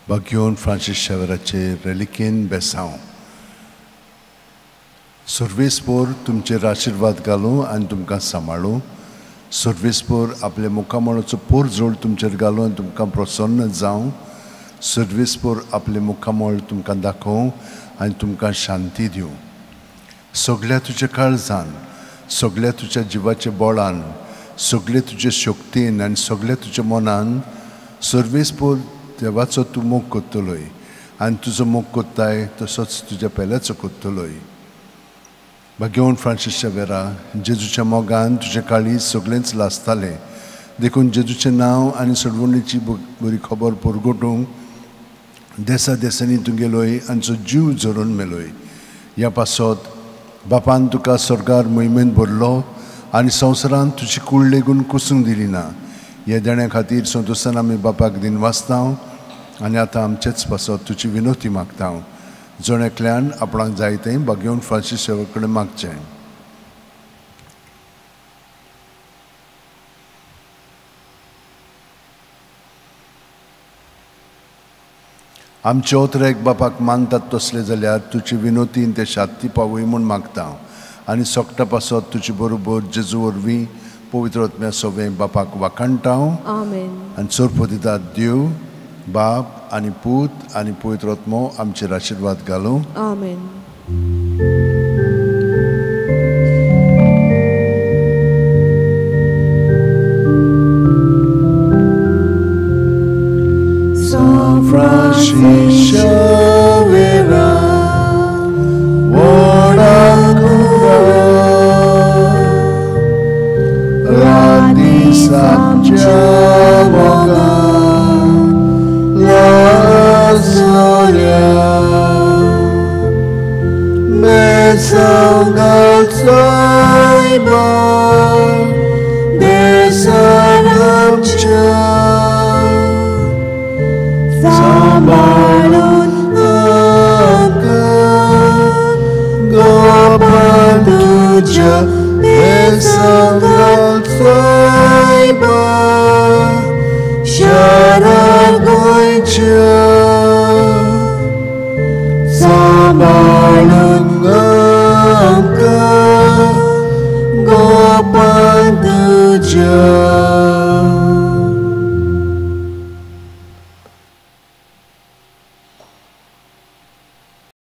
बागयोन Francis शावेराचे रेलिकेन बेसांव. सर्वेस्पोर तुमचेर आशिर्वाद घालूं आनी तुमकां सांबाळूं. सर्वेस्पोर आपल्या मुखामळाचो पोरजोड तुमचेर घालूं आनी तुमकां प्रसन्न जावं. सर्वेस्पोर आपले मुखामळ तुमकां दाखोवं आनी तुमकां शांती दिवं. सगळ्या तुज्या काळजान, सगळ्या तुज्या जिवाच्या बळान, सगळे तुजे शक्तीन आनी सगळ्या तुज्या मनान सर्वेस्पोर देवाचो तूं मोग करतलोय आनी तुजो मोग करताय तसोच तुज्या पेल्याचो करतलोय. भाग्यवंत फ्रांसीस शावेरा, जेजूच्या मोगान तुजें काळीज सगळेंच लासतालें, देखून जेजूचें नांव आनी सोडवणीची बरी खबर परगटूंक देसा देसांनी तूं गेलोय आनी तुजो जीव झरोवन मेलोय. ह्या पासत बापान तुका स्वर्गार मोहिमेन भरलो आनी संवसारांत तुजी कूड लेगून कुसूंक दिली ना. ह्या देण्या खातीर संतोशान आमी बापाक दिन वाचता आनी आतां आमचेच पासत तुजी विनोती मागता. जण एकल्यान आपणाक जाय तें भाग्यवंत फ्रांसीस शावेरा कडेन मागचें. आमचे ओतरेक बापाक मानतात तसले जाल्यार तुजी विनोतीन ते शांती पावय म्हूण मागता आनी सोकटा पासत तुजे बरोबर जेजू वरवीं पवित्र आत्म्या सोवें बापाक वाखाणटा. आनी सोरपो दितात देव बाप आनी पूत आनी पवित्र आत्मो आमचेर आशिर्वाद घालूं. आमेन. Francis Xavier, Sharar Goicha.